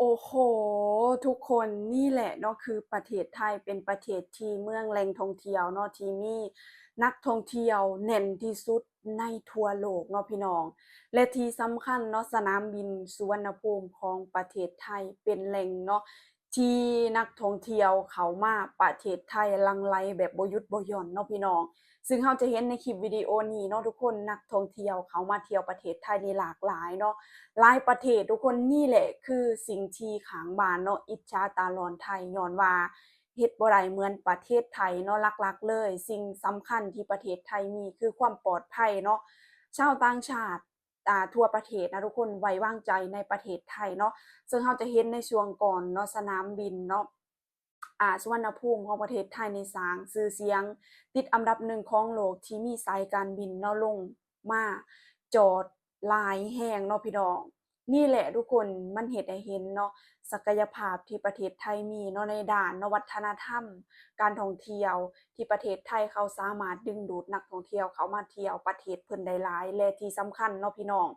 ໂອ້ໂຫ ທຸກຄົນ, ນີ້ແຫຼະເນາະ ຄືປະເທດໄທເປັນປະເທດທີ່ເມືອງແຫຼ່ງທ່ອງທ່ຽວເນາະ ທີ່ມີນັກທ່ອງທ່ຽວແໜ້ນທີ່ສຸດໃນທົ່ວໂລກເນາະພີ່ນ້ອງ. ແລະທີ່ສຳຄັນເນາະ ສະໜາມບິນສຸວັນນະພູມຂອງປະເທດໄທເປັນແຫຼ່ງເນາະ ທີ່ນັກທ່ອງທ່ຽວເຂົ້າມາປະເທດໄທຫຼັ່ງໄຫຼແບບບໍ່ຢຸດບໍ່ຢ່ອນເນາະພີ່ນ້ອງ. ຊຶ່ງເຮົາຈະເຫັນໃນຄລິບວິດີໂອນີ້ເນາະທຸກຄົນ, ນັກທ່ອງທ່ຽວເຂົ້າມາທ່ຽວປະເທດໄທນີ້ຫຼາກຫຼາຍເນາະ ຫຼາຍປະເທດທຸກຄົນ. ນີ້ແຫຼະຄືສິ່ງທີ່ຂ້າງບ້ານເນາະ ອິດສາຕາຫຼອນໄທ ຍ້ອນວ່າເຮັດບໍ່ໄດ້ເໝືອນປະເທດໄທເນາະ. ຫຼັກໆເລີຍ ສິ່ງສຳຄັນທີ່ປະເທດໄທມີຄືຄວາມປອດໄພເນາະ. ຊາວຕ່າງຊາດ ອ່າ ທົ່ວປະເທດນະທຸກຄົນ ໄວ້ວາງໃຈໃນປະເທດໄທເນາະ. ເຊິ່ງເຮົາຈະເຫັນໃນຊ່ວງກ່ອນເນາະ ສະໜາມບິນເນາະ ອ່າ ສຸວັນນະພູມຂອງປະເທດໄທນີ້ສ້າງຊື່ສຽງຕິດອັນດັບໜຶ່ງຂອງໂລກ ທີ່ມີສາຍການບິນເນາະ ລົງມາຈອດຫຼາຍແຫ່ງເນາະພີ່ນ້ອງ. ນີ້ແຫຼະທຸກຄົນ ມັນເຮັດໃຫ້ເຫັນເນາະ ສັກກະຍະພາບທີ່ປະເທດໄທມີເນາະ ໃນດ້ານເນາະ ວັດທະນະທຳ ການທ່ອງທ່ຽວ ທີ່ປະເທດໄທເຂົາສາມາດດຶງດູດນັກທ່ອງທ່ຽວເຂົ້າມາທ່ຽວປະເທດເພິ່ນໄດ້ຫຼາຍ. ແລະທີ່ສຳຄັນເນາະພີ່ນ້ອງ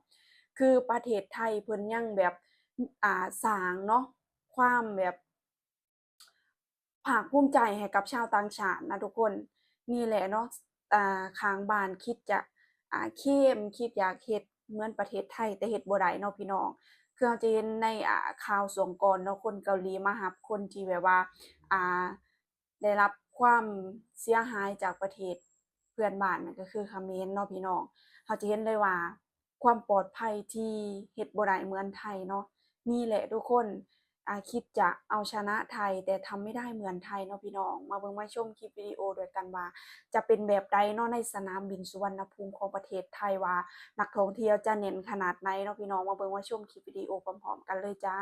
ຄືປະເທດໄທເພິ່ນຍັງແບບ ອ່າ ສ້າງເນາະ ຄວາມແບບ ພາກພູມໃຈໃຫ້ກັບຊາວຕ່າງຊາດນະທຸກຄົນ. ນີ້ແຫຼະເນາະ ອ່າ ຂ້າງບ້ານຄິດຈະ ອ່າ ເຄັມ ຄິດຢາກເຮັດເໝືອນປະເທດໄທ ແຕ່ເຮັດບໍ່ໄດ້ເນາະພີ່ນ້ອງ. ຄືເຮົາຈະເຫັນໃນ ອ່າ ຂ່າວຊ່ວງກ່ອນເນາະ ຄົນເກົາຫຼີມາຮັບຄົນທີ່ແບບວ່າ ອ່າ ໄດ້ຮັບຄວາມເສຍຫາຍຈາກປະເທດເພື່ອນບ້ານ ນັ້ນກໍຄືຂະເໝນເນາະພີ່ນ້ອງ. ເຮົາຈະເຫັນເລີຍວ່າ ຄວາມປອດໄພທີ່ເຮັດບໍ່ໄດ້ເໝືອນໄທເນາະ. ນີ້ແຫຼະທຸກຄົນ ອ່າ ຄິດຈະເອົາຊະນະໄທ ແຕ່ທຳໄມ່ໄດ້ເໝືອນໄທເນາະພີ່ນ້ອງ. ມາເບິ່ງມາຊົມຄລິບວິດີໂອດ້ວຍກັນວ່າ ຈະເປັນແບບໃດເນາະ ໃນສະໜາມບິນສຸວັນນະພູມຂອງປະເທດໄທ ວ່ານັກທ່ອງທ່ຽວຈະແໜ້ນຂະໜາດໃດເນາະພີ່ນ້ອງ. ມາເບິ່ງມາຊົມຄລິບວິດີໂອພ້ອມໆກັນເລີຍຈ້າ.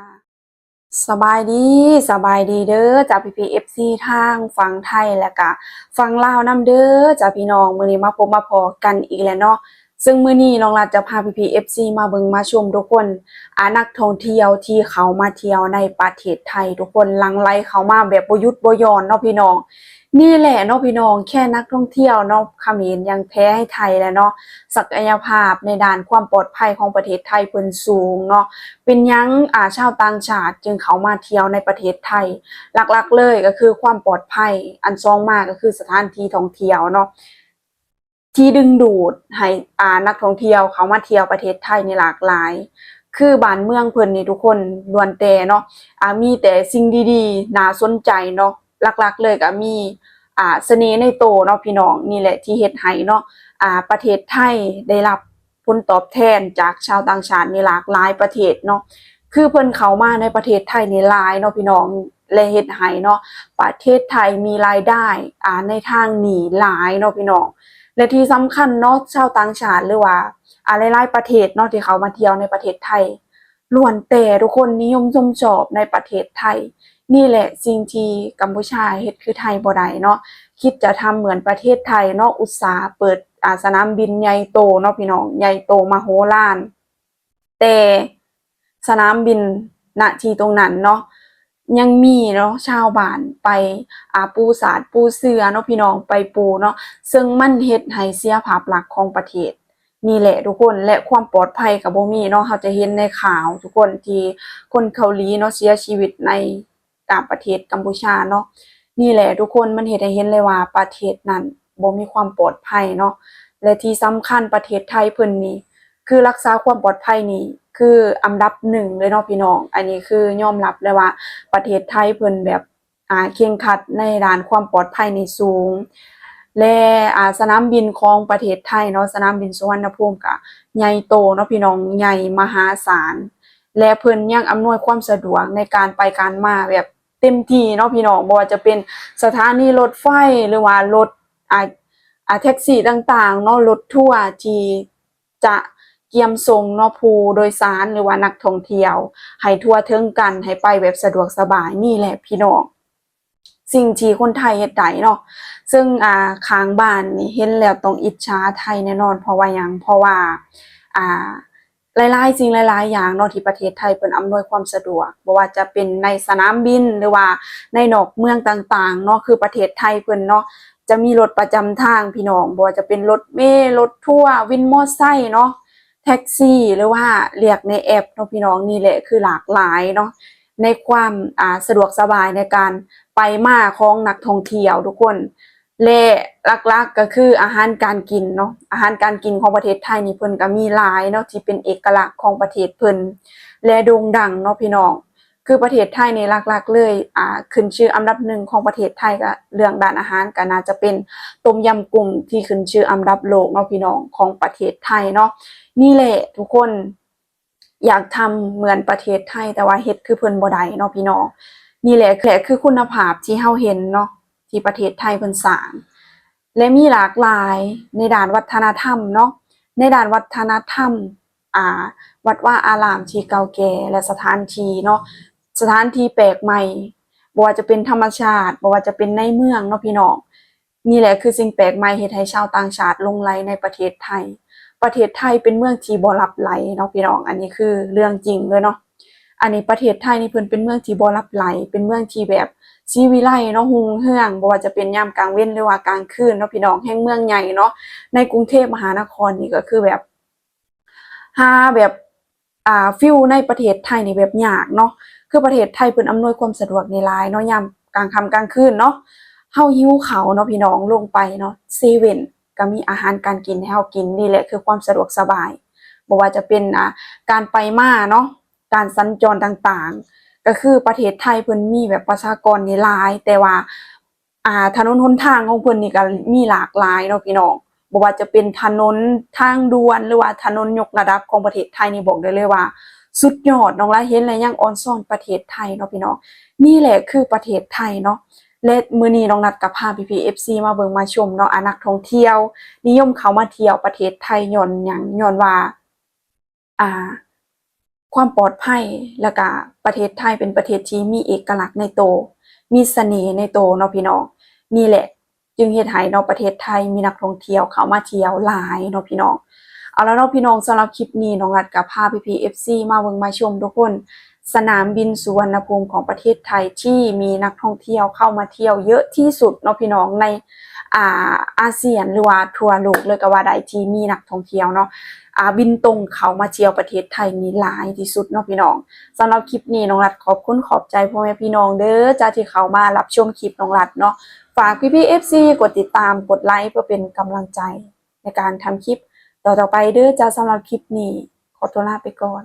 ສະບາຍດີ ສະບາຍດີເດີຈ້າ ພີ່ໆ ເອັຟຊີ ທາງຝັ່ງໄທ ແລະກະຝັ່ງລາວນຳເດີຈ້າພີ່ນ້ອງ. ມື້ນີ້ມາພົບມາພໍ້ກັນອີກແລ້ວເນາະ. ເຊິ່ງມື້ນີ້ນ້ອງລັດຈະພາພີ່ໆ ເອັຟຊີ ມາເບິ່ງມາຊົມທຸກຄົນ ອາ ນັກທ່ອງທ່ຽວທີ່ເຂົ້າມາທ່ຽວໃນປະເທດໄທ ທຸກຄົນຫຼັ່ງໄຫຼເຂົ້າມາແບບບໍ່ຢຸດບໍ່ຢ່ອນເນາະພີ່ນ້ອງ. ນີ້ແຫຼະເນາະພີ່ນ້ອງ ແຄ່ນັກທ່ອງທ່ຽວເນາະ ຂະເໝນຍັງແພ້ໃຫ້ໄທແລ້ວເນາະ. ສັກກະຍະພາບໃນດ້ານຄວາມປອດໄພຂອງປະເທດໄທເພິ່ນສູງເນາະ. ເປັນຫຍັງ ອາ ຊາວຕ່າງຊາດຈຶ່ງເຂົ້າມາທ່ຽວໃນປະເທດໄທ? ຫຼັກໆເລີຍກໍຄືຄວາມປອດໄພ, ອັນສອງມາກໍຄືສະຖານທີ່ທ່ອງທ່ຽວເນາະ ທີ່ດຶງດູດໃຫ້ ອາ ນັກທ່ອງທ່ຽວເຂົ້າມາທ່ຽວປະເທດໄທນີ້ຫຼາກຫຼາຍ. ຄືບ້ານເມືອງເພິ່ນນີ້ທຸກຄົນ ລ້ວນແຕ່ເນາະ ອາ ມີແຕ່ສິ່ງດີໆ ໜ້າສົນໃຈເນາະ. ຫຼັກໆເລີຍກໍມີ ອາ ສະເໜ່ໃນໂຕເນາະພີ່ນ້ອງ. ນີ້ແຫຼະທີ່ເຮັດໃຫ້ເນາະ ອາ ປະເທດໄທໄດ້ຮັບຜົນຕອບແທນຈາກຊາວຕ່າງຊາດໃນຫຼາກຫຼາຍປະເທດເນາະ. ຄືເພິ່ນເຂົ້າມາໃນປະເທດໄທນີ້ຫຼາຍເນາະພີ່ນ້ອງ ແລະເຮັດໃຫ້ເນາະ ປະເທດໄທມີລາຍໄດ້ ອາ ໃນທາງນີ້ຫຼາຍເນາະພີ່ນ້ອງ. ແລະທີ່ສຳຄັນເນາະ ຊາວຕ່າງຊາດ ຫຼືວ່າ ອາ ຫຼາຍໆປະເທດເນາະ ທີ່ເຂົ້າມາທ່ຽວໃນປະເທດໄທ ລ້ວນແຕ່ທຸກຄົນນິຍົມຊົມຊອບໃນປະເທດໄທ. ນີ້ແຫຼະສິ່ງທີ່ກຳປູຊາເຮັດຄືໄທບໍ່ໄດ້ເນາະ. ຄິດຈະທຳເໝືອນປະເທດໄທເນາະ ອຸດສາເປີດ ອາ ສະໜາມບິນໃຫຍ່ໂຕເນາະພີ່ນ້ອງ ໃຫຍ່ໂຕມະໂຫລານ. ແຕ່ສະໜາມບິນ ນະ ທີ່ຕົງນັ້ນເນາະ ຍັງມີເນາະ ຊາວບ້ານໄປ ອາ ປູສາດປູເສື່ອເນາະພີ່ນ້ອງ ໄປປູເນາະ ເຊິ່ງມັນເຮັດໃຫ້ເສຍພາບລັກຂອງປະເທດ. ນີ້ແຫຼະທຸກຄົນ ແລະຄວາມປອດໄພກໍບໍ່ມີເນາະ. ເຮົາຈະເຫັນໃນຂ່າວທຸກຄົນ ທີ່ຄົນເກົາຫຼີເນາະ ເສຍຊີວິດໃນ ອາ ປະເທດກຳປູຊາເນາະ. ນີ້ແຫຼະທຸກຄົນ ມັນເຮັດໃຫ້ເຫັນເລີຍວ່າປະເທດນັ້ນບໍ່ມີຄວາມປອດໄພເນາະ. ແລະທີ່ສຳຄັນປະເທດໄທເພິ່ນນີ້ ຄືຮັກສາຄວາມປອດໄພນີ້ຄືອັນດັບໜຶ່ງເລີຍເນາະພີ່ນ້ອງ. ອັນນີ້ຄືຍອມຮັບເລີຍວ່າປະເທດໄທເພິ່ນແບບ ອາ ເຄັ່ງຄັດໃນດ້ານຄວາມປອດໄພນີ້ສູງ ແລະ ອາ ສະໜາມບິນຂອງປະເທດໄທເນາະ ສະໜາມບິນສຸວັນນະພູມກະໃຫຍ່ໂຕເນາະພີ່ນ້ອງ ໃຫຍ່ມະຫາສານ ແລະເພິ່ນຍັງອຳນວຍຄວາມສະດວກໃນການໄປການມາແບບເຕັມທີ່ເນາະພີ່ນ້ອງ. ບໍ່ວ່າຈະເປັນສະຖານີລົດໄຟ ຫຼືວ່າລົດ ອາ ອາ ແທັກຊີຕ່າງໆເນາະ ລົດທົວທີ່ ຈະກຽມສົ່ງເນາະ ຜູ້ໂດຍສານ ຫຼືວ່ານັກທ່ອງທ່ຽວ ໃຫ້ທົ່ວເຖິງກັນ ໃຫ້ໄປແບບສະດວກສະບາຍ. ນີ້ແຫຼະພີ່ນ້ອງ ສິ່ງທີ່ຄົນໄທເຮັດໄດ້ເນາະ. ເຊິ່ງ ອາ ຂ້າງບ້ານນີ້ເຫັນແລ້ວຕ້ອງອິດສາໄທແນ່ນອນ. ເພາະວ່າຫຍັງ? ເພາະວ່າ ອາ ຫຼາຍໆສິ່ງຫຼາຍໆຢ່າງເນາະ ທີ່ປະເທດໄທເພິ່ນອຳນວຍຄວາມສະດວກ ບໍ່ວ່າຈະເປັນໃນສະໜາມບິນ ຫຼືວ່າໃນນອກເມືອງຕ່າງໆເນາະ. ຄືປະເທດໄທເພິ່ນເນາະ ຈະມີລົດປະຈຳທາງພີ່ນ້ອງ ບໍ່ວ່າຈະເປັນລົດເມ ລົດທົວ ວິນມໍໄຊເນາະ ແທັກຊີ ຫຼືວ່າລຽກໃນແອັບເນາະພີ່ນ້ອງ. ນີ້ແຫຼະຄືຫຼາກຫຼາຍເນາະ ໃນຄວາມ ອ່າ ສະດວກສະບາຍໃນການໄປມາຂອງນັກທ່ອງທ່ຽວທຸກຄົນ ແລະ ຫຼັກໆກໍຄືອາຫານການກິນເນາະ. ອາຫານການກິນຂອງປະເທດໄທນີ້ ເພິ່ນກໍມີຫຼາຍເນາະ ທີ່ເປັນເອກະລັກຂອງປະເທດເພິ່ນ ແລະ ໂດ່ງດັງເນາະພີ່ນ້ອງ. ຄືປະເທດໄທນີ້ຫຼັກໆເລີຍ ອ່າ ຂຶ້ນຊື່ອັນດັບໜຶ່ງຂອງປະເທດໄທ ກໍເລື່ອງດ້ານອາຫານ ກໍໜ້າຈະເປັນຕົ້ມຍຳກຸ້ງທີ່ຂຶ້ນຊື່ອັນດັບໂລກເນາະພີ່ນ້ອງ ຂອງປະເທດໄທເນາະ. ນີ້ແຫຼະທຸກຄົນ ຢາກທຳເໝືອນປະເທດໄທ ແຕ່ວ່າເຮັດຄືເພິ່ນບໍ່ໄດ້ເນາະພີ່ນ້ອງ. ນີ້ແຫຼະ ແຫຼະຄືຄຸນນະພາບທີ່ເຮົາເຫັນເນາະ ທີ່ປະເທດໄທເພິ່ນສ້າງ ແລະ ມີຫຼາກຫຼາຍໃນດ້ານວັດທະນະທຳເນາະ. ໃນດ້ານວັດທະນະທຳ ອ່າ ວັດວາອາຣາມທີ່ເກົ່າແກ່ ແລະ ສະຖານທີ່ເນາະ ສະຖານທີ່ແປກໃໝ່ ບໍ່ວ່າຈະເປັນທຳມະຊາດ ບໍ່ວ່າຈະເປັນໃນເມືອງເນາະພີ່ນ້ອງ. ນີ້ແຫຼະຄືສິ່ງແປກໃໝ່ເຮັດໃຫ້ຊາວຕ່າງຊາດຫຼົງໄຫຼໃນປະເທດໄທ. ປະເທດໄທເປັນເມືອງທີ່ບໍ່ລັບໄຫຼເນາະພີ່ນ້ອງ ອັນນີ້ຄືເລື່ອງຈິງເລີຍເນາະ. ອັນນີ້ປະເທດໄທນີ້ເພິ່ນເປັນເມືອງທີ່ບໍ່ລັບໄຫຼ ເປັນເມືອງທີ່ແບບສີວິໄລເນາະ ຮຸ່ງເຮືອງ ບໍ່ວ່າຈະເປັນຍາມກາງເວັນ ຫຼືວ່າກາງຄືນເນາະພີ່ນ້ອງ. ແຮ່ງເມືອງໃຫຍ່ເນາະ ໃນກຸງເທບມະຫານະຄອນນີ້ກໍຄືແບບ ຫາແບບ ອ່າ ຟີລໃນປະເທດໄທນີ້ແບບຍາກເນາະ. ຄືປະເທດໄທເພິ່ນອຳນວຍຄວາມສະດວກນີ້ຫຼາຍເນາະ ຍາມກາງຄ່ຳກາງຄືນເນາະ ເຮົາຫິວເຂົ້າເນາະພີ່ນ້ອງ ລົງໄປເນາະ ເຊເວັ່ນກໍມີອາຫານການກິນໃຫ້ເຮົາກິນ. ນີ້ແຫຼະຄືຄວາມສະດວກສະບາຍ ບໍ່ວ່າຈະເປັນ ອ່າ ການໄປມາເນາະ ການສັນຈອນຕ່າງໆ ກໍຄືປະເທດໄທເພິ່ນມີແບບປະຊາກອນນີ້ຫຼາຍ ແຕ່ວ່າ ອ່າ ຖະໜົນຫົນທາງຂອງເພິ່ນນີ້ກໍມີຫຼາກຫຼາຍເນາະພີ່ນ້ອງ. ບໍ່ວ່າຈະເປັນຖະໜົນທາງດ່ວນ ຫຼືວ່າຖະໜົນຍົກລະດັບຂອງປະເທດໄທນີ້ ບອກໄດ້ເລີຍວ່າສຸດຍອດ. ນ້ອງລະເຫັນແລ້ວຍັງອອນຊອນປະເທດໄທເນາະພີ່ນ້ອງ. ນີ້ແຫຼະຄືປະເທດໄທເນາະ ແລະ ມື້ນີ້ນ້ອງນັດກໍພາພີ່ໆ ເອັຟຊີ ມາເບິ່ງມາຊົມເນາະ ອ່າ ນັກທ່ອງທ່ຽວນິຍົມເຂົ້າມາທ່ຽວປະເທດໄທຍ້ອນຫຍັງ? ຍ້ອນວ່າ ອ່າ ຄວາມປອດໄພ ແລ້ວກະປະເທດໄທເປັນປະເທດທີ່ມີເອກະລັກໃນໂຕ ມີສະເໜ່ໃນໂຕເນາະພີ່ນ້ອງ. ນີ້ແຫຼະຈຶ່ງເຮັດໃຫ້ເນາະ ປະເທດໄທມີນັກທ່ອງທ່ຽວເຂົ້າມາທ່ຽວຫຼາຍເນາະພີ່ນ້ອງ. ເອົາລະເນາະພີ່ນ້ອງ ສຳລັບຄລິບນີ້ນ້ອງລັດກໍພາພີ່ໆ ເອັຟຊີ ມາເບິ່ງມາຊົມທຸກຄົນ ສະໜາມບິນສຸວັນນະພູມຂອງປະເທດໄທທີ່ມີນັກທ່ອງທ່ຽວເຂົ້າມາທ່ຽວເຍອະທີ່ສຸດເນາະພີ່ນ້ອງ ໃນ ອ່າ ອາຊຽນ ຫຼືວ່າທົ່ວໂລກເລີຍກໍວ່າໄດ້ ທີ່ມີນັກທ່ອງທ່ຽວເນາະ ອ່າ ບິນຕົງເຂົ້າມາທ່ຽວປະເທດໄທນີ້ຫຼາຍທີ່ສຸດເນາະພີ່ນ້ອງ. ສຳລັບຄລິບນີ້ນ້ອງລັດຂອບຄຸນຂອບໃຈພໍ່ແມ່ພີ່ນ້ອງເດີຈ້າ ທີ່ເຂົ້າມາຮັບຊົມຄລິບນ້ອງລັດເນາະ. ຝາກພີ່ໆ ເອັຟຊີ ກົດຕິດຕາມ ກົດໄລ ເພື່ອເປັນກຳລັງໃຈໃນການທຳຄລິບຕໍ່ໆໄປເດີຈ້າ. ສຳລັບຄລິບນີ້ຂໍຕົວລາໄປກ່ອນ.